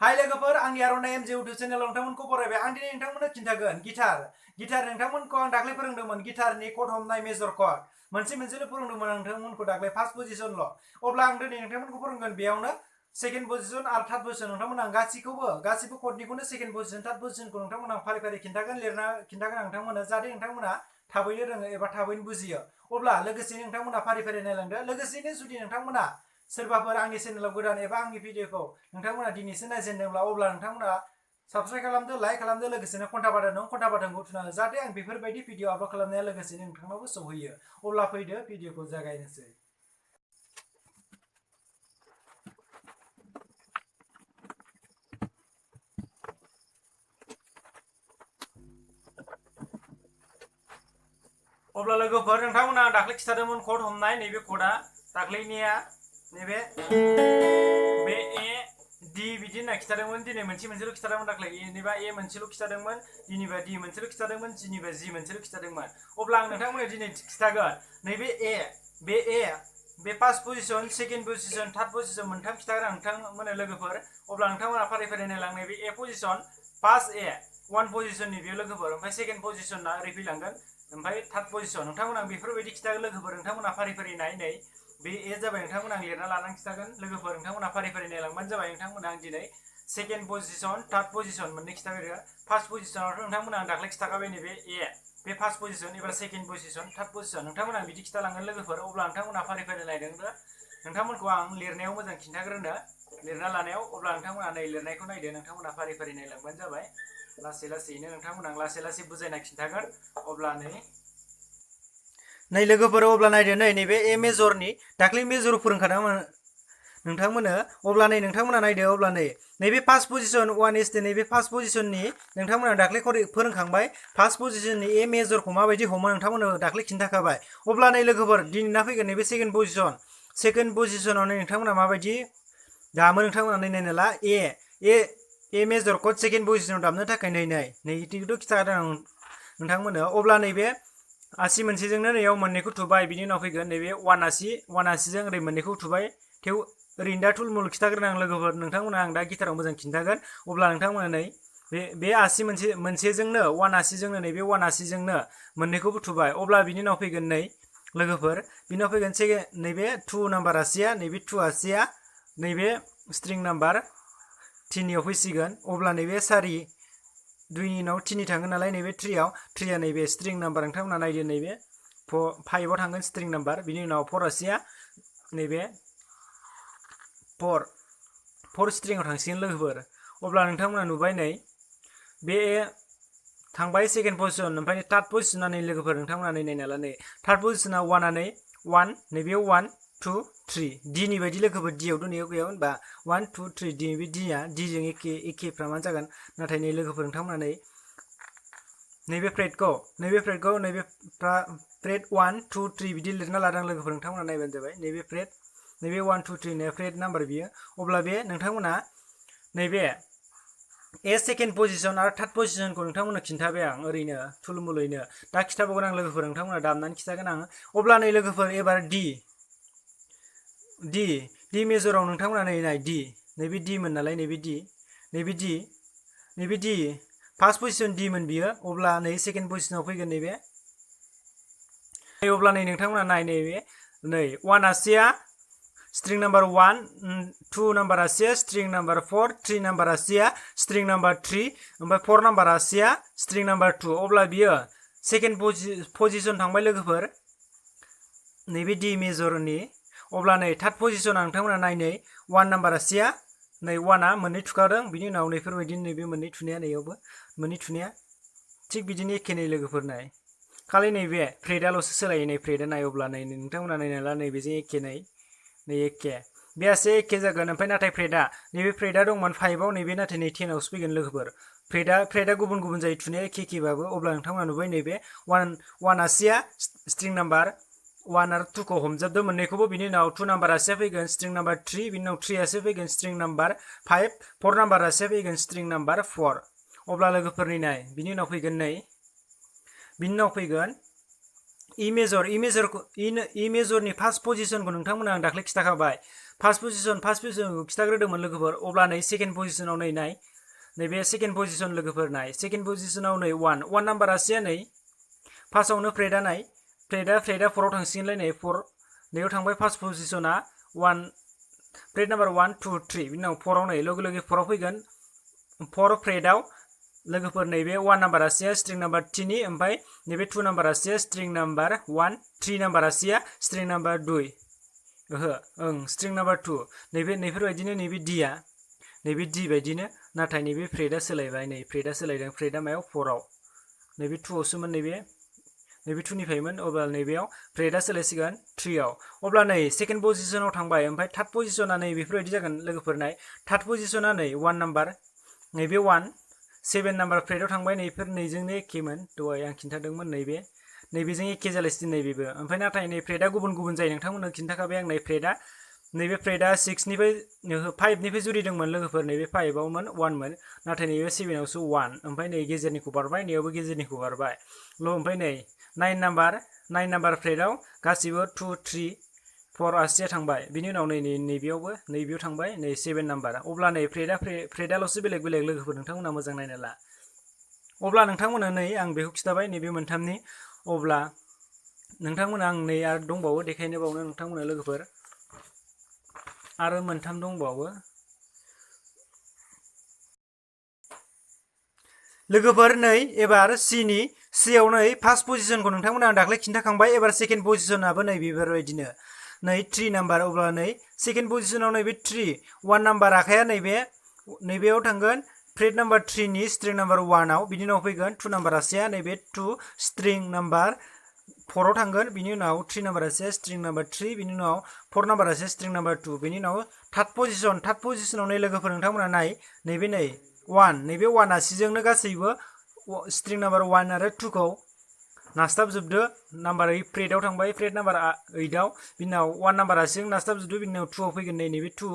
हाय लोगोफोर आंनि आर'नाइ एम जे इउटिउब चेनेलाव नोंथांमोनखौ बरायबाय। आं दिनै नोंथांमोननो खिन्थागोन गिटार नोंथांमोनखौ आं दाख्लै फोरोंदोंमोन गिटारनि कर्ड हमनाय मेजर कर्ड मोनसेल' फोरोंदोंमोन आं नोंथांमोनखौ दाख्लै फार्स्ट पजिशनल'। अब्ला आं दिनै नोंथांमोनखौ फोरोंगोन बेयावनो सेकेन्ड पजिशन आरो थार्ड पजिशन। नोंथांमोन आं गासिबो कर्डनिखौनो सेकेन्ड पजिशन थार्ड पजिशनखौ नोंथांमोन आं फारि फारि खिन्थागोन लिरना खिन्थागोन आं नोंथांमोननो जाहाथे नोंथांमोना थाबैनो रोङो एबा थाबैनो बुजियो। अब्ला लोगोसेनो नोंथांमोना फारि फारि नायलांदो। लोगोसेनो जुदि नोंथांमोना सोरबाफोर आंनि चेनेलाव गोदान एबा आंनि भिडिअखौ नोंथांमोना दिनैसो नायजेनदोंब्ला अब्ला नोंथांमोना साबस्क्राइब खालामदो, लाइक खालामदो, लोगोसेनो घन्टा बाटनखौ थुना हो जाहाथे आं बेफोरबायदि भिडिअ आपल'ड खालामनाया लोगोसेनो नोंथांनावबो सौहैयो। अब्ला फैदो भिडिअखौ जागायनोसै। अब्ला लोगोफोर नोंथांमोना आं दाख्लै खिथादोंमोन कर्ड हमनाय नैबे कर्डआ दाख्लैनिया नैबे बे ए डि बिदि होनना खिथादोंमोन। दिनै मोनसेल' खिथादोंमोन दाख्लै एनिबा ए मोनसेल' खिथादोंमन, दिनिबा डि मोनसेल' खिथादोंमोन, जिनिबा जि मोनसेल' खिथादोंमोन। अब्ला आं नोंथांमोननो दिनै खिथागोन नैबे बे first position, second position, third position मोनथाम खिथागोन आं नोंथांमोननो लोगोफोर। अब्ला नोंथांमोना फारि फारि नायलां। नैबे ए पजिशन फार्स्ट ए वान पजिशननि बेयो लोगोफोर, ओमफ्राय सेकेन्ड पजिशना ओरै फैलांगोन, ओमफ्राय थार्ड पजिशन। नोंथांमोना बेफोरबायदि खिथागोन लोगोफोर। नोंथांमोना फारि फारि नाय नै बे ए जाबाय नोंथांमोना आं लिरना लानानै खिथागोन लोगोफोर। नोंथांमोना फारि फारि नायलांबानो जाबाय। नोंथांमोना आं दिनै सेकेन्ड पजिशन थार्ड पजिशन मोननै खिथागोन। फार्स्ट पजिशनावथ' नोंथांमोना आं दाख्लै खिथाखाबाय नैबे ए बे फार्स्ट पजिशन एबा सेकेन्ड पजिशन थार्ड पजिशन नोंथांमोना बिदि खिथालांगोन लोगोफोर। अब्ला नोंथांमोना फारि फारि नायदों नोंथांमोनखौ आं लिरनायाव मोजां खिन्थाग्रोनो लिरना लानायाव। अब्ला नोंथांमोना नै लिरनायखौ नायदो, नोंथांमोना फारि फारि नायलांबानो जाबाय। लासै लासैनो नोंथांमोना आं लासै लासै बुजायना खिन्थागोन। अब्ला नै लोगोफोर अब्ला नायदो नैबे ए मेजरनि दाख्लै मेजर फोरोंखादोंमोन नोंथांमोननो। अब्ला नै नोंथांमोना नायदो। अब्ला नैबे फार्स्ट पजिशन वान एस नैबे फार्स्ट पजिशननि नोंथांमोना दाख्लै फोरोंखांबाय। फार्स्ट पजिशननि ए मेजरखौ माबायदि हमो नोंथांमोननो दाख्लै खिन्थाखाबाय। अब्ला नै लोगोफोर दिनै फैगोन नैबे सेकेन्ड पजिशनाव नोंथांमोना माबायदि दामो नोंथांमोना नायना ला। ए मेजर कर्ड सेकेन्ड पजिशनाव दामनो थाखाय नैथिखौथ' खिथाखादों आं नोंथांमोननो। अब्ला नैबे आसि मोनसेजोंनो नैयाव मोननैखौ थुबाय, बिनि उनाव फैगोन नैबे वान आसिजों ओरै मोननैखौ थुबाय। थेव ओरैनो दा थुलमुल खिथाग्रोनो आं लोगोफोर। नोंथांमोना आं दा गिटाराव मोजां खिन्थागोन। अब्ला नोंथांमोना नै बे आसि मोनसेजोंनो वान आसिजोंनो नैबे वान आसिजोंनो मोननैखौबो थुबाय। अब्ला बिनि उनाव फैगोन नै लोगोफोर, बिनि उनाव फैगोन नैबे 2 नाम्बार आसिया, नैबे 2 आसिया नैबे स्ट्रिं नाम्बार 3नियाव फैसिगोन। अब्ला नैबे 2नि उनाव 3 थाङो नालाय नैबे 3आ नैबे स्ट्रिं नाम्बार। नोंथांमोना नायदो नैबे 5आव थांगोन स्ट्रिं नाम्बार। बिनि उनाव 4 आसिया नैबे 4 स्ट्रिंआव थांसिगोन लोगोफोर। अब्ला नोंथांमोना नुबाय नै बे थांबाय सेकेन्ड पजिशन, ओमफ्राय थार्ड पजिशना नै लोगोफोर नोंथांमोना नायना ला। नै थार्ड पजिशना 1 नैबे 1 2 3 डिनि बायदि लोगोफोर। डिआवथ' नैयाव गैया होनबा 1 2 3 डि बे डिया डिजों एखेफ्रामानो जागोन। नाथाय नै लोगोफोर नोंथांमोना नैबे फ्रेटखौ नैबे फ्रेट 1 2 3 बिदि लिरना लादों लोगोफोर। नोंथांमोना नायबानो जाबाय। नैबे फ्रेट नैबे 1 2 3 नै फ्रेट नाम्बार बियो। अब्ला बे नोंथांमोना नैबे ए सेकेन्ड पजिशन आरो थार्ड पजिशनखौ नोंथांमोननो खिन्थाबाय आं ओरैनो थुलमुलैनो। दा खिथाबावगोन आं लोगोफोर। नोंथांमोना दामनानै खिथागोन आं। अब्ला नै लोगोफोर एबार डि मेजराव नोंथांमोना नाय डि नैबे डिमोन नालाय नैबे डि फार्स्ट पजिशन डिमोन बियो। अब्ला नै सेकेन्ड पजिशनाव फैगोन नैबे। अब्ला नै नोंथांमोना नैबे 1 आसिया स्ट्रिं नाम्बार 1, 2 नाम्बार आसिया स्ट्रिं नाम्बार 4, 3 नाम्बार आसिया स्ट्रिं नाम्बार 3, ओमफ्राय 4 नाम्बार आसिया स्ट्रिं नाम्बार 2। अब्ला बियो सेकेन्ड पजिशन थांबाय लोगोफोर नैबे डि मेजरनि। अब्ला नै थार्ड पजिशना नोंथांमोना नाय 1 नाम्बार आसिया नै 1आ मोननै थुखादों। बिनि उनाव नैफोरबायदिनो नैबे मोननै थुनाया नैयावबो मोननै थुनाया थिग बिदिनो एखे नै लोगोफोर। नाय खालि नैबे फ्रेटआल'सो सोलायो। नै फ्रेटआ नाय। अब्ला नै नोंथांमोना नायना ला नैबेजों एखे नै एखे बे आसि एखे जागोन। ओमफ्राय नाथाय नैबे फ्रेटआ दंमोन 5आव, नैबे नाथाय नै 10आवसो फैगोन लोगोफोर। फ्रेटआ गुबुन गुबुन जायो थुनाया एखेबाबो। अब्ला नोंथांमोना नुबाय नैबे 1 आसिया स्ट्रिं नाम्बार 1 आरो 2खौ हमजोबदो मोननैखौबो। बिनि उनाव 2 नाम्बार आसिया फैगोन स्ट्रिं नाम्बार 3, बिनि उनाव 3 आसिया फैगोन स्ट्रिं नाम्बार 5, 4 नाम्बार आसिया फैगोन स्ट्रिं नाम्बार 4। अब्ला लोगोफोरनि नाय बिनि उनाव फैगोन E मेजरनि फार्स्ट पोजिशनखौ नोंथांमोना आं दाख्लै खिथाखाबाय फार्स्ट पोजिशनखौ खिथाग्रोदोंमोन लोगोफोर अब्ला नै सेकेन्ड पोजिशनाव नै नाय नैबे सेकेन्ड पोजिशन लोगोफोर नाय सेकेन्ड पोजिशनाव नै 1 नाम्बारा से नै फार्स्टआवनो फ्रेडा नाय फ्रेडा 4आव थांसिगोनलाय नै 4 नैयाव थांबाय फार्स्ट पोजिशना 1 फ्रेड नाम्बार 1 2 3 बिनि उनाव 4आव नै लोगो लोगो 4आव फैगोन 4 फ्रेडआव लोगोफोर नैबे 1 नाम्बारा से स्ट्रिं नाम्बार 3 नि ओमफ्राय नैबे 2 नाम्बारा से स्ट्रिं नाम्बार 1 3 नाम्बारा से स्ट्रिं नाम्बार 2 स्ट्रिं नाम्बार 2 नैफोरबायदिनो नैबे डिया नैबे डि बायदिनो नाथाय नैबे फ्रेडा सोलायबाय नै फ्रेडा सोलायदों फ्रेडा मायाव 4आव नैबे 2आवसोमोन नैबे 2 निफ्रायमोन अब्ला नैबेयाव फ्रेडा सोलायसिगोन 3आव अब्ला नै सेकेन्ड पोजिशनाव थांबाय ओमफ्राय थार्ड पोजिशना नै बेफोरबायदि जागोन लोगोफोर नाय थार्ड पोजिशना नै 1 नाम्बार नैबे 1 7 नाम्बार फ्रेडआव थांबाय नैफोर नैजोंनो एखेमोन दहाय आं खिन्थादोंमोन नैबेजों एखे जालायसिगोन नैबेबो ओमफ्राय नाथाय नै फ्रेडा गुबुन गुबुन जायो नोंथांमोननो खिन्थाखाबाय आं नैबे फ्रेडा 5 निफ्राय जुरिदोंमोन लोगोफोर नैबे 5आवमोन 1 मोन नाथाय नैबे 7आवसो 1 ओमफ्राय नै गेजेरनिखौ बारबाय नैयावबो गेजेरनिखौ बारबाय ओमफ्राय नै 9 नाम्बार फ्रेडआव गासिबो 2 3 4 आसिया थांबाय बिनि उनाव नैबेयाव थांबाय नै 7 नाम्बार अब्ला नै फ्रेडआल'सो बेलेग बेलेग लोगोफोर नोंथांमोना मोजां नायना ला अब्ला नोंथांमोना नै आं बेखौ खिथाबाय नैबे मोनथामनि अब्ला नोंथांमोना आं नै आरो दंबावो देखायनो बावनो नोंथांमोना लोगोफोर आरो मोनथाम दंबावो लोगोफोर नै एबार सिआव नै फार्स्ट पोजिशनखौ नोंथांमोना आं दाख्लै खिन्थाखांबाय एबार सेकेन्ड पोजिशनाबो नै बेफोरबायदिनो नै 3 नाम्बार अब्ला नै सेकेन्ड पोजिशनाव नैबे 3 1 नाम्बार आखाया नैबेयाव थांगोन फ्रेड नाम्बार 3 नि स्ट्रिं नाम्बार 1आव बिनि उनाव फैगोन 2 नाम्बार आसिया नैबे 2 स्ट्रिं नाम्बार 4आव थांगोन बिनि उनाव 3 नाम्बार आसिया स्ट्रिं नाम्बार 3 बिनि उनाव 4 नाम्बार आसिया स्ट्रिं नाम्बार 2 बिनि उनाव थार्ड पोजिशनाव नै लोगोफोर नोंथांमोना नाय नैबे 1 नैबे 1 आसिजोंनो गासैबो स्ट्रिं नाम्बार 1 आरो 2 खौ नास्ताबजोबदो नाम्बार 8 फ्रेडआव थांबाय फ्रेड नाम्बार 8आव बिनि उनाव 1 नाम्बार आसिजों नास्ताबजोबदो बिनि उनाव 2आव फैगोन नैबे 2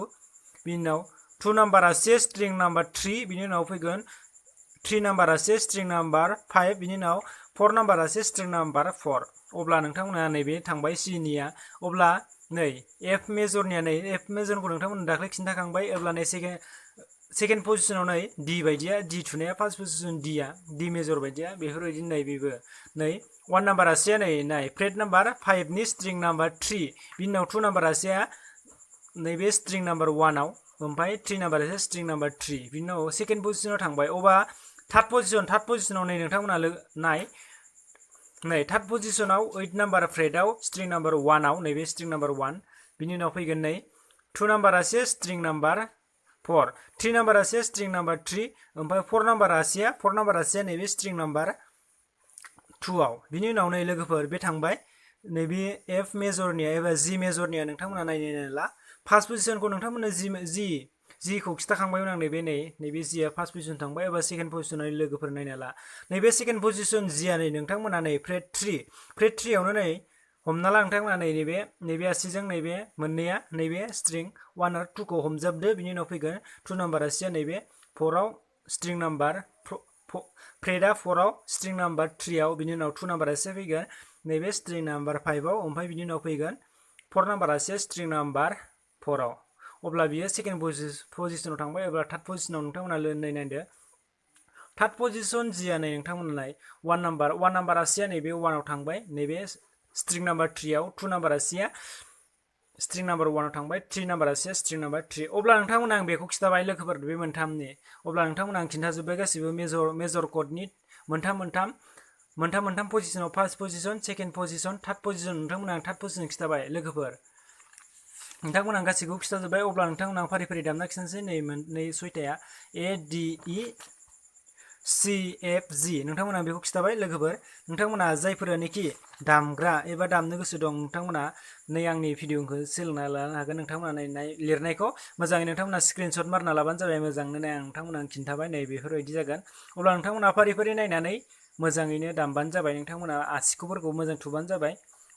बिनि उनाव 2 नाम्बार आसिया स्ट्रिं नाम्बार 3 बिनि उनाव फैगोन 3 नाम्बार आसिया स्ट्रिं नाम्बार 5 बिनि उनाव 4 नाम्बार आसिया स्ट्रिं नाम्बार 4 अब्ला नोंथांमोना नैबे थांबाय सिनिया अब्ला नै एफ मेजरखौ नोंथांमोना दाख्लै खिन्थाखांबाय अब्ला नै सेकेन्ड पोजिशनाव नै डि बायदिया डि थुनाया फार्स्ट पोजिशन डि मेजर बायदिया बेफोरबायदिनो नै बेबो नै 1 नाम्बार आसिया नाय फ्रेड नाम्बार 5 नि स्ट्रिं नाम्बार 3 बिनि उनाव 2 नाम्बार आसिया नैबे स्ट्रिं नाम्बार 1आव ओमफ्राय 3 नाम्बार आसिया स्ट्रिं नाम्बार 3 बिनि उनाव सेकेन्ड पोजिशनाव थांबाय अब्ला थार्ड पोजिशनाव नै नोंथांमोना नै थार्ड पोजिशनाव 8 नाम्बार फ्रेडआव स्ट्रिं नाम्बार 1आव नैबे स्ट्रिं नाम्बार 1 बिनि उनाव फैगोन नै 2 नाम्बार आसिया स्ट्रिं नाम्बार 4 3 नाम्बार आसिया स्ट्रिं नाम्बार 3 ओमफ्राय 4 नाम्बार आसिया नैबे स्ट्रिं नाम्बार 2आव बिनि उनाव नै लोगोफोर बे थांबाय नैबे एफ मेजरनिया एबा जि मेजरनिया नोंथांमोना नायनो ला फार्स्ट पोजिशनखौ नोंथांमोना जिखौ खिथाखांबायमोन आं नैबे जिया फार्स्ट पोजिशन थांबाय एबा सेकेन्ड पोजिशनाव लोगोफोर नायना ला नैबे सेकेन्ड पोजिशन जिया नै नोंथांमोना नै फ्रेड 3आवनो नै हमना ला नोंथांमोना नैबे आसिजों नैबे मोननैया नैबे स्ट्रिं 1 आरो 2 खौ हमजाबदो बिनि उनाव फैगोन 2 नाम्बार आसिया नैबे 4आव स्ट्रिं नाम्बार फ्रेडआ 4आव स्ट्रिं नाम्बार 3आव बिनि उनाव 2 नाम्बार आसिया फैगोन नैबे स्ट्रिं नाम्बार 5आव ओमफ्राय बिनि उनाव फैगोन 4 नाम्बार आसिया स्ट्रिं नाम्बार 4आव अब्ला बियो सेकेन्ड पोजिशनाव थांबाय अब्ला थार्ड पोजिशनाव नोंथांमोना नायदो थार्ड पोजिशन जिया नै नोंथांमोना नाय 1 नाम्बार आसिया नैबे 1आव थांबाय नैबे स्ट्रिं नाम्बार 3आव 2 नाम्बार आसिया स्ट्रिं नाम्बार 1आव थांबाय 3 नाम्बार आसिया स्ट्रिं नाम्बार 3 अब्ला नोंथांमोना आं बेखौ खिथाबाय लोगोफोर बे मोनथामनि अब्ला नोंथांमोना आं खिन्थाजोब्बाय गासिबो मेजर क'डनि मोनथाम पोजिशनाव first position second position third position नोंथांमोना आं थार्ड पोजिशन खिथाबाय लोगोफोर नोंथांमोना आं गासिखौबो खिथाजोब्बाय अब्ला नोंथांमोना आं फारि फारि दामना खिथानोसै नै 6थाया ADECFG नोंथांमोना बेखौ खिथाबाय लोगोफोर नोंथांमोना जायफोरानोखि दामग्रा एबा दामनो गोसो दं नोंथांमोना नै आंनि भिडिअखौ सोलोंना लानो हागोन नोंथांमोना लिरनायखौ मोजाङै नोंथांमोना स्क्रिनशट मारना लाबानो जाबाय मोजाङैनो आं नोंथांमोना खिन्थाबाय नै बेफोरबायदि जागोन अब्ला नोंथांमोना फारि फारि नायनानै मोजाङैनो दामबानो जाबाय नोंथांमोना आसिखौफोरखौ मोजां थुबानो जाबाय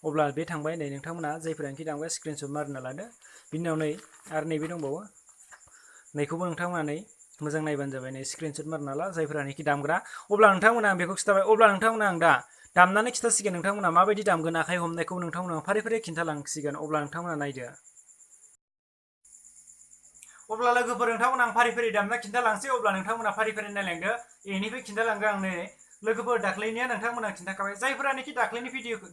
अब्ला बे थांबाय नै नोंथांमोना जायफोरानोखि दामग्रा स्क्रिनशट मारना लादो बिनि उनाव नै आरो नैबे दंबावो नैखौबो नोंथांमोना नै मोजां नायबानो जाबाय नै स्क्रिनशट मारना ला जायफोरानोखि दामग्रा अब्ला नोंथांमोना आं बेखौ खिथाबाय अब्ला नोंथांमोना आं दा दामनानै खिथासिगोन नोंथांमोना माबायदि दामगोन आखाइ हमनायखौ नोंथांमोना फारि फारि खिन्थालांसिगोन अब्ला नोंथांमोना नायदो अब्ला लोगोफोर नोंथांमोना आं फारि फारि दामना खिन्थालांसै अब्ला नोंथांमोना फारि फारि नायलांदो एनिफ्राय खिन्थालांगोन आं नै लोगोफोर दाख्लैनिया नोंथांमोना खिन्थाखाबाय जायफोरानोखि दाख्लैनि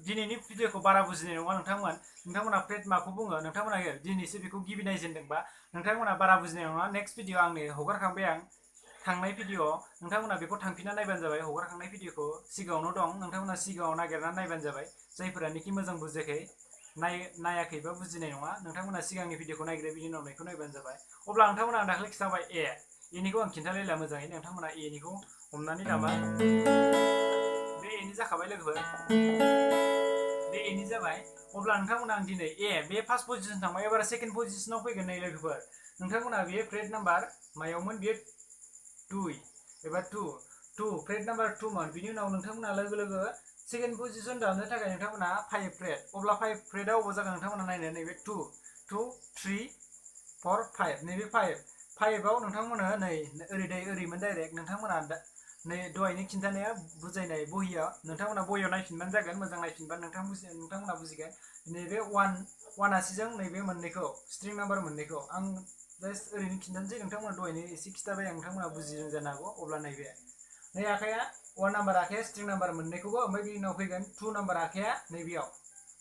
दिनैनि भिडिअखौ बारा बुजिनाय नङा नोंथांमोना फ्रेट माखौ बुङो नोंथांमोना दिनैसो बेखौ गिबि नायजेनदोंबा नोंथांमोना बारा बुजिनाय नङा नेक्स्ट भिडिअ आंनो हगारखांबाय आं थांनाय भिडिअ नोंथांमोना बेखौ थांफिनना नायबानो जाबाय हगारखांनाय भिडिअखौ सिगाङावनो दं नोंथांमोना सिगाङाव नागिरनानै नायबानो जाबाय जायफोरानोखि मोजां बुजियाखै नायाखैबा बुजिनाय नङा नोंथांमोना सिगांनि भिडिअखौ नायग्रो बिनि उनाव नायखौ नायबानो जाबाय अब्ला नोंथांमोना दाख्लै खिथाबाय एनिखौ आं खिन्थालायला मोजाङै नोंथांमोना एनिखौ हमनानै दामा बे एनि जाखाबाय लोगोफोर बे एनि जाबाय अब्ला नोंथांमोना आं दिनै बे फार्स्ट पजिशन थांबाय एबार सेकेन्ड पजिशनाव फैगोन नै लोगोफोर नोंथांमोना बेयो फ्रेट नाम्बार मायावमोन बेयो 2 एबा 2 फ्रेट नाम्बार 2 मोन बिनि उनाव नोंथांमोना लोगो लोगो सेकेन्ड पजिशन दामनो थाखाय नोंथांमोना 5 फ्रेट अब्ला 5 फ्रेटआव अबाव जागोन नोंथांमोना नायनो नैबे 2 3 4 5 नैबे 5आव नोंथांमोना नै ओरैमोन डाइरेक्ट नोंथांमोना नै दहायनि खिन्थानाया बुजायनाय बहिया नोंथांमोना बहियाव नायफिनबानो जागोन मोजां नायफिनबानो नोंथांमोना बुजिगोन नैबे 1 आसिजों नैबे मोननैखौ स्ट्रिं नाम्बार मोननैखौ आं जास्ट ओरैनो खिन्थानोसै नोंथांमोना दहायनो एसे खिथाबाय आं नोंथांमोना बुजिदों जानो हागौ अब्ला नैबे नै आखाया 1 नाम्बार आखाया स्ट्रिं नाम्बार मोननैखौबो ओमफ्राय बिनि उनाव फैगोन 2 नाम्बार आखाया नैबेयाव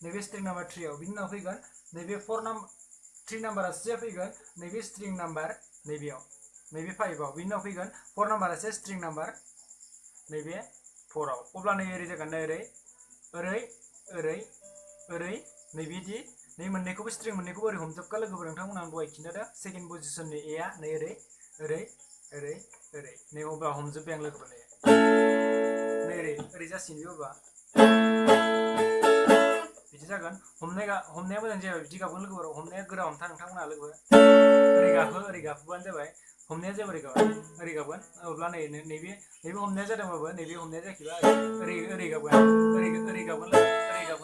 नैबे स्ट्रिं नाम्बार 3आव बिनि उनाव फैगोन नैबे 3 नाम्बार आसिया फैगोन नैबे स्ट्रिं नाम्बार नैबेयाव नैबे 5आव बिनि उनाव फैगोन 4 नाम्बार आसिया स्ट्रिं नाम्बार नैबे 4आव अब्ला नै ओरै जागोन नै ओरै नैबिदि नै मोननैखौबो स्ट्रिं मोननैखौबो ओरै हमजोबखा लोगोफोर नोंथांमोना आं दहाय खिन्थादों सेकेन्ड पजिशननि एआ नै ओरै नै अब्ला हमजोब्बाय आं लोगोफोर नै ओरै जासिगोन बे अब्ला बिदि जागोन हमनाया मोजां जाबाय बिदि गाबगोन लोगोफोर हमनाया गोरा हमथा नोंथांमोना लोगोफोर ओरै गाबोबानो जाबाय हमनाया जेबो ओरै गाबगोन अब्ला नैबे हमनाया जादोंबाबो नैबे हमनाया जायाखैबा ओरै गाबगोन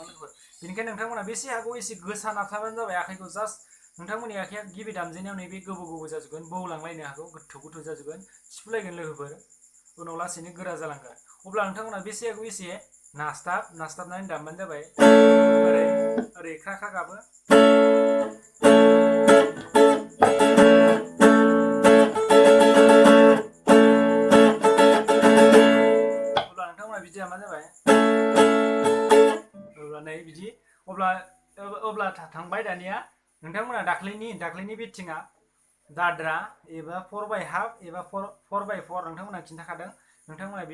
लोगोफोर बेनिखायनो नोंथांमोना बेसे हागौ एसे गोसा नारथाबानो जाबाय आखाइखौ जास्ट नोंथांमोननि आखाइया गिबि दामजेननायाव नैबे गोबौ जाजोबगोन बौलांलायनो हागौ गोथौ जाजोबगोन सिफुलायगोन लोगोफोर उनाव लासैनो गोरा जालांगोन अब्ला नोंथांमोना बेसे हागौ एसे नास्ताबनानै दामबानो जाबाय ओरै ख्रा ख्रा गाबो अब्ला नोंथांमोना बिदि दामबानो जाबाय अब्ला नै बिदि अब्ला थांबाय दानिया नोंथांमोना दाख्लैनि बेटिंआ दाद्रा एबा 4/2 एबा 4/4 नोंथांमोना खिन्थाखादों नोंथांमोना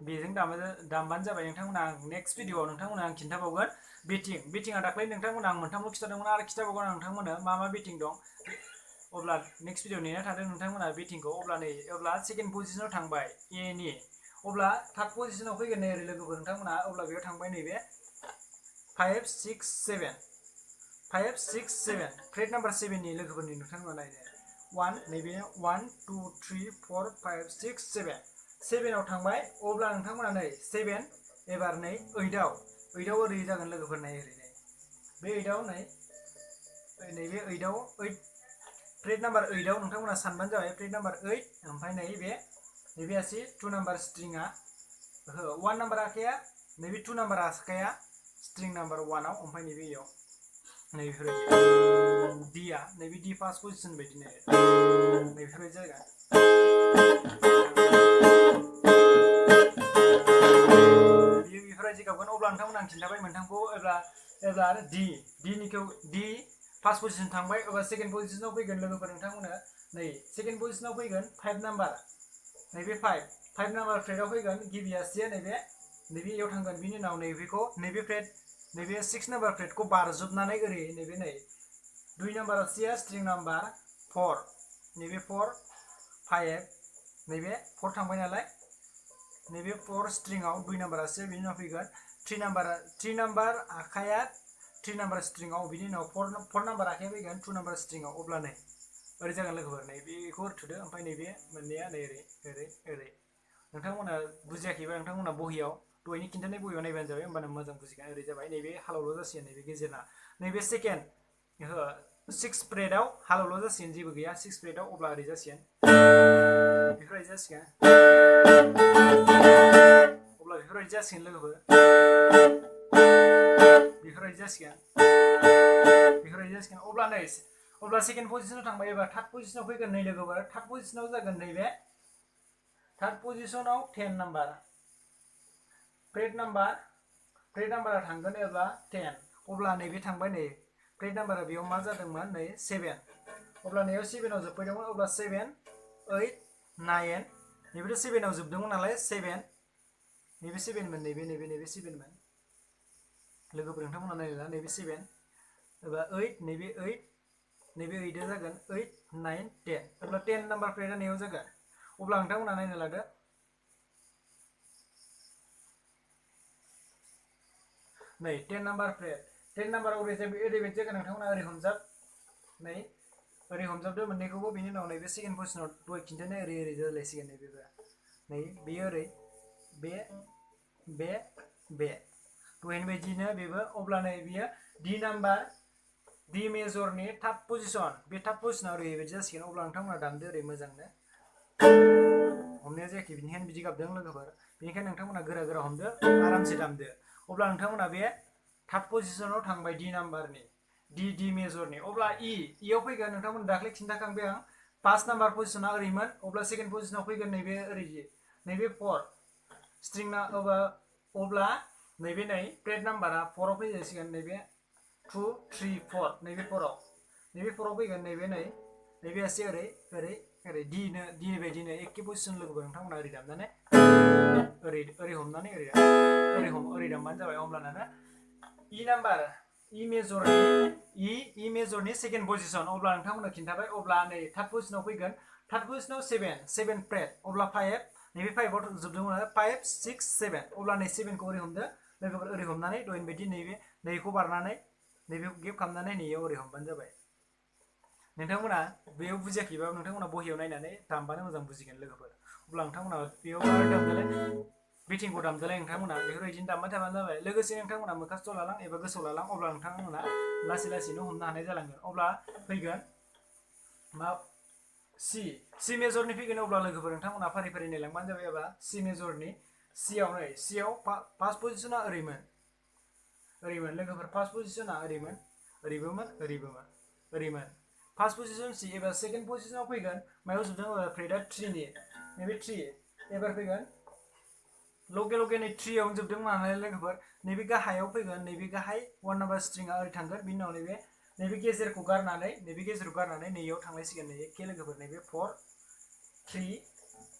बेजों दामबानो जाबाय नोंथांमोना आं नेक्स्ट भिडिअआव नोंथांमोना आं खिन्थाबावगोन बेटिंआ दाख्लै नोंथांमोना आं मोनथामल' खिन्थादोंमोन आरो खिन्थाबावगोन आं नोंथांमोना मा बेटिं दं अब्ला नेक्स्ट भिडिअ नेना थादों नोंथांमोना बेटिंखौ अब्ला सेकेन्ड पजिशनाव थांबाय एनि अब्ला थार्ड पजिशनाव फैगोन नै ओरै लोगोफोर नोंथांमोना अब्ला बेयाव थांबाय नैबे 5 6 7 फ्रेट नाम्बार 7नि लोगोफोरनि नोंथांमोना नायनो 1 नैबे 1 2 3 4 5 6 7आव थांबाय अब्ला नोंथांमोना नै 7 एबार नै 8आव ओरै जागोन लोगोफोर नै ओरै बे 8आव नैबे 8आव फ्रेट नाम्बार 8आव नोंथांमोना सानबानो जाबाय फ्रेट नाम्बार 8 ओमफ्राय नैबे आसि 2 नाम्बार स्ट्रिंआ 1 नाम्बार आखाया नैबे 2 नाम्बार आखाया स्ट्रिं नाम्बार 1आव ओमफ्राय नैबेयाव नैबेफोरबायदि डिआ नैबे डि फार्स्ट पजिशन बायदि नैबेफोरबायदि जायगा बेफोरबायदि गाबगोन अब्ला नोंथांमोना आं खिन्थाबाय मोनथामखौ एब्ला आरो डि फार्स्ट पजिशन थांबाय एबा सेकेन्ड पजिशनाव फैगोन लोगोफोर नोंथांमोना नै सेकेन्ड पजिशनाव फैगोन 5 नाम्बार नैबे 5 नाम्बार फ्रेटआव फैगोन गिबि आसिया नैबेयाव थांगोन बिनि उनाव नैबे फ्रेट नैबे 6 नाम्बार फ्रेटखौ बारजोबनानै ओरै नैबे 2 नाम्बार आसिया स्ट्रिं नाम्बार 4 नैबे 4 5 नैबे 4 थांबाय नालाय नैबे 4 स्ट्रिंआव 2 नाम्बार आसिया बिनि उनाव फैगोन 3 नाम्बार आखाया 3 नाम्बार स्ट्रिंआव बिनि उनाव 4 नाम्बार आखाया फैगोन 2 नाम्बार स्ट्रिंआव अब्ला नै ओरै जागोन लोगोफोर बेखौ थुदो ओमफ्राय नैबे मोननैया नै ओरै नोंथांमोना बुजियाखैबा नोंथांमोना बहियाव दहायनि खिन्थानाय बहियाव नायबानो जाबाय होमबानो मोजां बुजिगोन ओरै जाबाय नैबे हालावल' जासिगोन नैबे गेजेरना नैबे सेकेन्ड 6 फ्रेटआव हालावल' जासिगोन जेबो गैया 6 फ्रेटआव अब्ला ओरै जासिगोन बेफोरबायदि जासिगोन अब्ला बेफोरबायदि जासिगोन लोगोफोर बेफोरबायदि जासिगोन अब्ला सेकेन्ड पजिशनाव थांबाय एबा थार्ड पजिशनाव फैगोन नै लोगोफोर थार्ड पजिशनाव जागोन नैबे थार्ड पजिशनाव 10 नाम्बार फ्रेट नाम्बारा थांगोन एबा 10 अब्ला नैबे थांबाय नै फ्रेट नाम्बारा बेयाव मा जादोंमोन नै 7 अब्ला नैयाव 7 आव जोबफैदोंमोन अब्ला 7 8 9 नैबेथ' 7 आव जोबदोंमोन नालाय 7 नैबे 7 मोन नैबे 7 मोन लोगोफोर नोंथांमोना नायला नैबे 7 एबा 8 नैबे 8 नैबे 8 आ जागोन 8 9 10 अब्ला 10 नाम्बार फ्रेटआ नैयाव जागोन अब्ला नोंथांमोना नायनो लादो नै 10 नाम्बार फ्रेट 10 नाम्बाराव ओरैबायदि जागोन नोंथांमोना ओरै हमजाब नै ओरै हमजाबदो मोननैखौबो बेनि उनाव नैबे सेकेन्ड पजिशनाव दहाय खिन्थानाय ओरै जालायसिगोन नैबेबो नै बेयो ओरै बे दहायनि बायदिनो बेबो अब्ला नै बियो डि मेजरनि थार्ड पजिशन बे थार्ड पजिशनाव ओरैबायदि जासिगोन अब्ला नोंथांमोना दामदो ओरै मोजांनो हमनाया जायाखै बिनिखायनो बिदि गाबदों लोगोफोर बेनिखायनो नोंथांमोना गोरा हमदो आरामसे दामदो अब्ला नोंथांमोना बे थार्ड पजिशनाव थांबाय डि नाम्बारनि डि मेजरनि अब्ला इयाव फैगोन नोंथांमोन दाख्लै खिन्थाखांबाय आं फार्स्ट नाम्बार पजिशना ओरैमोन अब्ला सेकेन्ड पजिशनाव फैगोन नैबे ओरै नैबे 4 स्ट्रिंना अब्ला नैबे नै फ्रेट नाम्बारा 4 आव फैजासिगोन नैबे 2 3 4 नैबे 4 आव फैगोन नैबे एसे ओरै डि बायदिनो एखे पजिशन लोगोफोर नोंथांमोना ओरै दामनानै ओरै हमनानै ओरै दामबानो जाबाय अब्लाना इ मेजरनि सेकेन्ड पजिशन अब्ला नोंथांमोना खिन्थाबाय अब्ला नै थार्ड पजिशनाव फैगोन थार्ड पजिशनाव 7 फ्रेट अब्ला 5 नैबे 5 आव जोबदोंमोन 5 6 7 अब्ला नै 7 खौ ओरै हमदो लोगोफोर ओरै हमनानै दहायनि बायदि नैखौ बारनानै नैबे गेप खालामनानै नैयाव ओरै हमबानो जाबाय नोंथांमोना बेयाव बुजियाखैबा नोंथांमोना बहियाव नायनानै दामबानो मोजां बुजिगोन लोगोफोर अब्ला नोंथांमोना बेयाव दामदोलाय बिटिंखौ दामदोलाय नोंथांमोना बेफोरबायदिनो दामबाय थाबानो जाबाय लोगोसे नोंथांमोना मोखास्थ' लालां एबा गोसोआव लालां अब्ला नोंथांमोना लासैनो हमनो हानाय जालांगोन अब्ला फैगोन सि मेजरनि फैगोन अब्ला लोगोफोर नोंथांमोना फारि नायलांबानो जाबाय एबा सि मेजरनि सियाव फार्स्ट पजिशना ओरैमोन लोगोफोर फार्स्ट पजिशना ओरैमोन फार्स्ट पजिशन सि एबा सेकेन्ड पजिशनाव फैगोन मायाव जोबदों फ्रेटआ 3 नि नैबे 3 एबार फैगोन लगे नै 3 आवनो जोबदों नालाय लोगोफोर नैबे गाहायाव फैगोन नैबे गाहाय 1 नाम्बार स्ट्रिंआ ओरै थांगोन बिनि उनाव नैबे गेजेरखौ गारनानै नैयाव थांलायसिगोन नै एखे लोगोफोर नैबे 4 3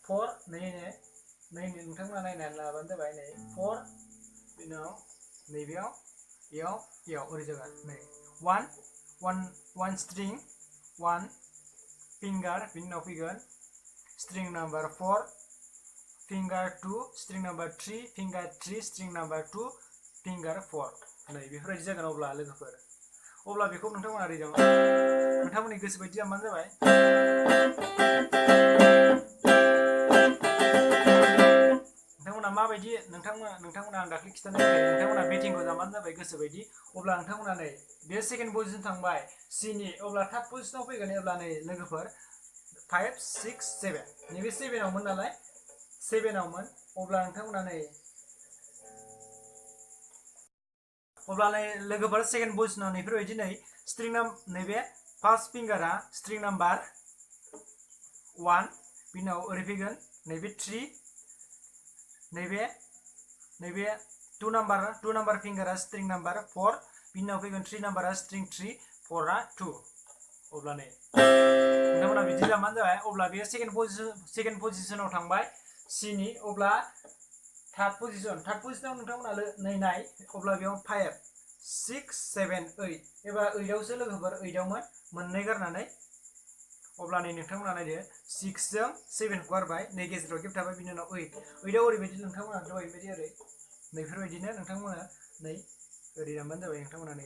4 नै नोंथांमोना नायनानै लाबानो जाबाय नै 4 बिनि उनाव नैबेयाव इयाव ओरै जागोन नै 1 स्ट्रिं 1 फिंगार बिनि उनाव फैगोन string number 4 finger 2 string number 3 finger 3 string number 2 finger 4 नै बेफोरबायदि जागोन अब्ला लोगोफोर अब्ला बेखौ नोंथांमोना ओरै नोंथांमोननि गोसो बायदि दामबानो जाबाय नोंथांमोना माबायदि नोंथांमोना आं दाख्लै खिन्थानाय नोंथांमोना बेटिंखौ दामबानो जाबाय गोसो बायदि अब्ला नोंथांमोना नै बे सेकेन्ड पजिशन थांबाय सिनि अब्ला थार्ड पजिशनाव फैगोन अब्ला नै लोगोफोर 5 6 7 नैबे 7 आवमोन नालाय 7 आवमोन अब्ला नोंथांमोना नै लोगोफोर सेकेन्ड पजिशनाव नैफोरबायदि नै स्ट्रिं नैबे फार्स्ट फिंगारा स्ट्रिं नाम्बार 1 बिनि उनाव ओरै फैगोन नैबे 3 नैबे 2 नाम्बार फिंगारा स्ट्रिं नाम्बार 4 बिनि उनाव फैगोन 3 नाम्बारा स्ट्रिं 3 4आ 2 अब्ला नै नोंथांमोना बिदि दामबानो जाबाय अब्ला बे सेकेन्ड पजिशनाव थांबाय सिनि अब्ला थार्ड पजिशनाव नोंथांमोना नै नाय अब्ला बेयाव 5 6 7 8 एबा 8 आवसो लोगोफोर 8 आवमोन मोननै गारनानै अब्ला नै नोंथांमोना नायदो 6 जों 7 खौ गारबाय नै गेजेराव गेप थाबाय बिनि उनाव 8 आव ओरैबायदि नोंथांमोना दहायबायदि ओरै नैफोरबायदिनो नोंथांमोना नै ओरै दामबानो जाबाय नोंथांमोना नै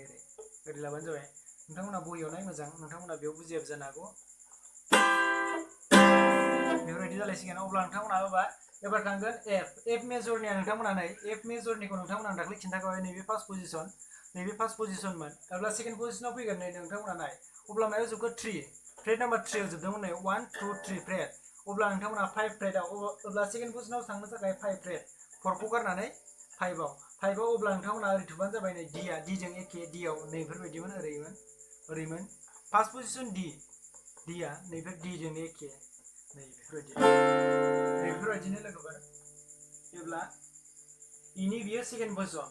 ओरै लाबानो जाबाय नोंथांमोना बहियाव नाय मोजां नोंथांमोना बेयाव बुजियाबो जानो हागौ बेफोरबायदि जालायसिगोन अब्ला नोंथांमोना एबार थांगोन एफ मेजरनिया नोंथांमोना नै एफ मेजरनिखौ नोंथांमोना दाख्लै खिन्थाखाबाय नैबे फार्स्ट पजिशनमोन अब्ला सेकेन्ड पजिशनाव फैगोन नै नोंथांमोना नाय अब्ला मायाव जोबगोन 3 फ्रेट नाम्बार 3 आव जोबदोंमोन नै 1 2 3 फ्रेट अब्ला नोंथांमोना 5 फ्रेटआव अब्ला सेकेन्ड पजिशनाव थांनो थाखाय 5 4 खौ गारनानै 5 आव अब्ला नोंथांमोना ओरै थुबानो जाबाय नै D आ D जों एखे D आव नैफोरबायदिमोन ओरैमोन फार्स्ट पोजिशन D आ नैफोर D जों एखे नै बेफोरबायदिनो लोगोफोर जेब्ला E नि बियो सेकेन्ड पोजिशन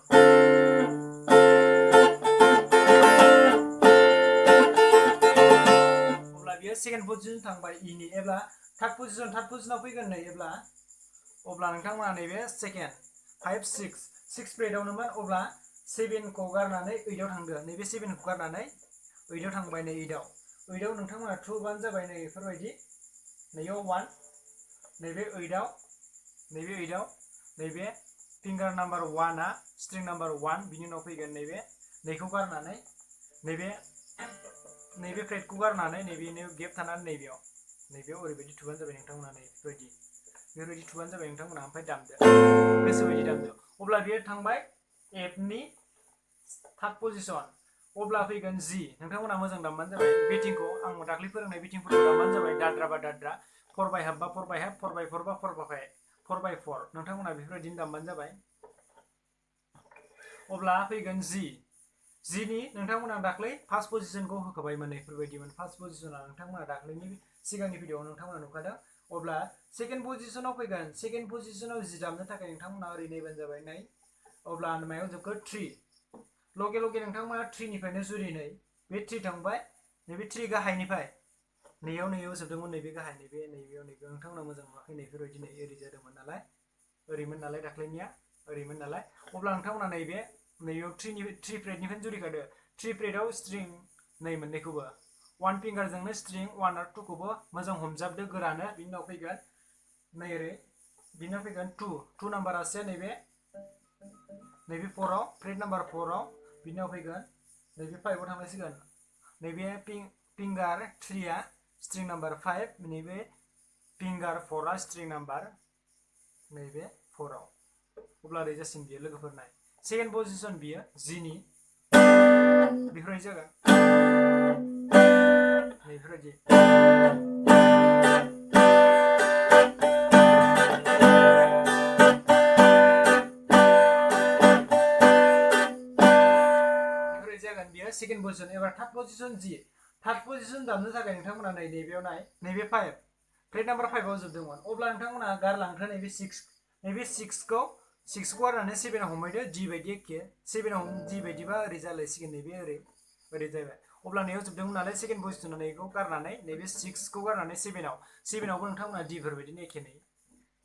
अब्ला बियो सेकेन्ड पोजिशन थांबाय E नि एब्ला थार्ड पोजिशनाव फैगोन नै अब्ला नोंथांमोना नैबे सेकेन्ड 5 6 फ्रेटआवनोमोन अब्ला 7 खौ गारनानै 8 आव थांदो नैबे 7 खौ गारनानै 8 आव थांबाय नै 8 आव नोंथांमोना थुबानो जाबाय नै बेफोरबायदि नैयाव 1 नैबे 8 आव नैबे फिंगार नाम्बार 1 आ स्ट्रिं नाम्बार 1 बिनि उनाव फैगोन नैबे नैखौ गारनानै नैबे फ्रेटखौ गारनानै नैबे गेप थानानै नैबेयाव ओरैबायदि थुबानो जाबाय नोंथांमोना नै बेफोरबायदि थुबानो जाबाय नोंथांमोना ओमफ्राय दामदो गोसोबायदि दामदो अब्ला बेयो थांबाय F नि थार्ड पोजिशन अब्ला फैगोन G नोंथांमोना मोजां दामबानो जाबाय बेटिंखौ आं दाख्लै फोरोंनाय बेटिंफोरखौ दामबानो जाबाय दाद्रा बा दाद्रा 4 बाय हाफ बा 4 बाय हाफ 4 बाय 4 बा 4 बाय 4 नोंथांमोना बेफोरबायदिनो दामबानो जाबाय अब्ला फैगोन G नि नोंथांमोना दाख्लै फार्स्ट पोजिशनखौ होखाबायमोन बेफोरबायदिमोन फार्स्ट पोजिशना नोंथांमोना दाख्लैनि सिगांनि भिडिअआव नोंथांमोना नुखादों अब्ला सेकेन्ड पोजिशनाव फैगोन सेकेन्ड पोजिशनाव G दामनो थाखाय नोंथांमोना ओरै नायबानो जाबाय नै अब्ला मायाव जोबखो 3 लगे नोंथांमोना 3 निफ्रायनो जुरि नै बे 3 थांबाय नैबे 3 गाहायनिफ्राय नैयाव जोबदोंमोन नैबे गाहाय नैबेयाव नोंथांमोना मोजां नुवाखै नैफोरबायदि नै ओरै जादोंमोन नालाय ओरैमोन नालाय दाख्लैनिया ओरैमोन नालाय अब्ला नोंथांमोना नैबेयाव 3 फ्रेटनिफ्रायनो जुरिखादो 3 फ्रेटआव स्ट्रिं नै मोननैखौबो 1 फिंगारजोंनो स्ट्रिं 1 आरो 2 खौबो मोजां हमजाबदो गोरानो बिनि उनाव फैगोन नै ओरै बिनि उनाव फैगोन 2 नाम्बारासो नैबे 4 आव फ्रेट नाम्बार 4 आव बिनि उनाव फैगोन नैबे 5 आव थांनांसिगोन नैबे फिंगार 3 आ स्ट्रिं नाम्बार 5 नैबे फिंगार 4 आ स्ट्रिं नाम्बार नैबे 4 आव अब्ला ओरै जासिगोन बियो लोगोफोर नाय सेकेन्ड पोजिशन बियो G नि बेफोरबायदि जागोन बेफोरबायदि जागोन बियो सेकेन्ड पोजिशन एबार third position G third position दामनो थाखाय नोंथांमोना नैबेयाव नैबे 5 फ्रेट नाम्बार 5 आव जोबदोंमोन अब्ला नोंथांमोना गारलांखो नैबे 6 खौ गारनानै 7 आव हमहैदो D बायदि एखे 7 आव D बायदिबा ओरै जालायसिगोन नैबे ओरै जाबाय अब्ला नैयाव जोबदोंमोन नालाय सेकेन्ड पोजिशनाव नैखौ गारनानै नैबे 6 खौ गारनानै 7 आवबो नोंथांमोना D फोरबायदिनो एखे नै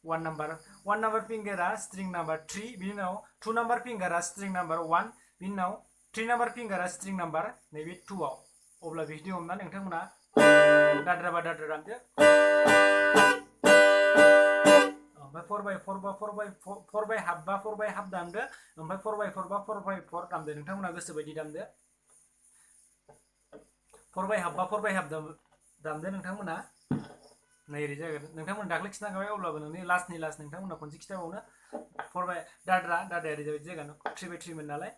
1 नाम्बार फिंगारा स्ट्रिं नाम्बार 3 बिनि उनाव 2 नाम्बार फिंगारा स्ट्रिं नाम्बार 1 बिनि उनाव 3 नाम्बार फिंगारा स्ट्रिं नाम्बार नैबे 2 आव अब्ला बिदि हमना नोंथांमोना दाद्रा बा दाद्रा दामदो ओमफ्राय 4 बाय 4 बा 4 बाय हाफ बा 4 बाय हाफ दामदो ओमफ्राय 4 बाय 4 बा 4 बाय 4 दामदो नोंथांमोना गोसोबायदि दामदो 4 बाय हाफ बा 4 बाय हाफ दामदो नोंथांमोना नै ओरै जागोन नोंथांमोना दाख्लै खिन्थाखाबाय अब्लाबो नोंनि लास्टनि नोंथांमोना खनसे खिन्थाबावनो 4 बाय दाद्राया ओरै जागोन 3 बाय 3 मोन नालाय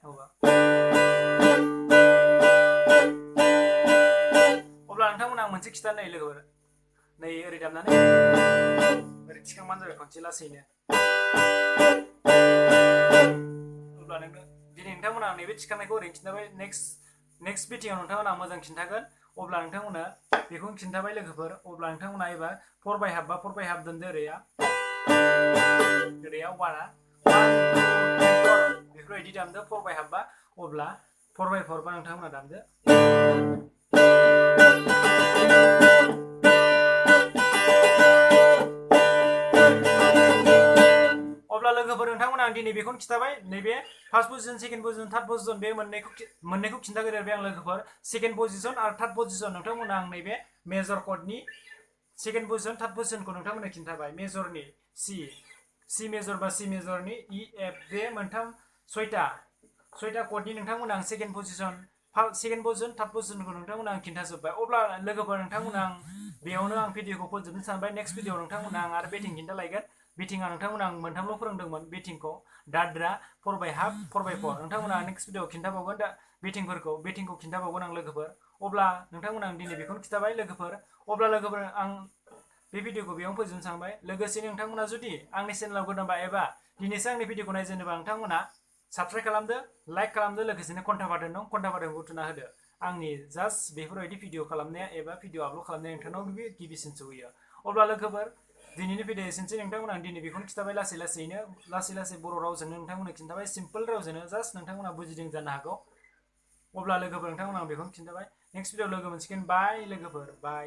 अब्ला नोंथांमोना मोनसे खिन्थानो नै लोगोफोर नै ओरै दामनानै ओरै थिखांबानो जाबाय खनसे लासैनो अब्ला दिनै नोंथांमोना नैबे थिखांनायखौ ओरैनो खिन्थाबाय नेक्स्ट बिटिंआव नोंथांमोना मोजां खिन्थागोन अब्ला नोंथांमोना बेखौनो खिन्थाबाय लोगोफोर अब्ला नोंथांमोना एबार 4 बाय हाफ बा 4 बाय हाफ दोनदो ओरैया 1 आ 1 2 3 4 बेफोरबायदि दामदो 4 बाय हाफ बा अब्ला 4 बाय 4 बा नोंथांमोना दामदो अब्ला लोगोफोर नोंथांमोना आं दिनै बेखौनो खिन्थाबाय नैबे first position second position third position बे मोननैखौ खिन्थाग्रोबाय आं लोगोफोर सेकेन्ड पोजिशन आरो थार्ड पोजिशन नोंथांमोना आं नैबे मेजर कर्डनि सेकेन्ड पोजिशन थार्ड पोजिशनखौ नोंथांमोना खिन्थाबाय मेजरनि C मेजर बा C मेजरनि E F बे मोनथाम 6टा कर्डनि नोंथांमोना आं सेकेन्ड पोजिशन थार्ड पोजिशनखौ नोंथांमोना आं खिन्थाजोब्बाय अब्ला लोगोफोर नोंथांमोना आं बेयावनो आं भिडिअखौ फोजोबनो सानबाय नेक्स्ट भिडिअआव नोंथांमोना आं आरो बेटिं खिन्थालायगोन बेटिंआ नोंथांमोना आं मोनथामल' फोरोंदोंमोन बेटिंखौ दाद्रा 4 बाय हाफ 4 बाय 4 नोंथांमोना नेक्स्ट भिडिअआव खिन्थाबावगोन दा बेटिंखौ खिन्थाबावगोन आं लोगोफोर अब्ला नोंथांमोना आं दिनै बेखौनो खिन्थाबाय लोगोफोर अब्ला लोगोफोर आं बे भिडिअखौ बेयावनो फोजोबनो सानबाय। लोगोसे नोंथांमोना जुदि आंनि चेनेलाव गोदानबा एबा दिनैसो आंनि भिडिअखौ नायजेनोबा नोंथांमोना साबस्क्राइब खालामदो, लाइक खालामदो, लोगोसेनो घन्टा बाटन दं घन्टा बाटनखौ थुना होदो। आंनि जास्ट बेफोरबायदि भिडिअ खालामनाया एबा भिडिअ आपल'ड खालामनाया नोंथांनाव गिबिसिन सौहैयो। अब्ला लोगोफोर दिनैनि भिडिअ एसेनोसै। नोंथांमोना दिनै बेखौनो खिन्थाबाय लासै लासै बर' रावजोंनो नोंथांमोननो खिन्थाबाय, सिम्पोल रावजोंनो जास्ट नोंथांमोना बुजिदों जानो हागौ। अब्ला लोगोफोर नोंथांमोना बेखौनो खिन्थाबाय। नेक्स्ट भिडिअ लोगो मोनसिगोन। बाय लोगोफोर, बाय।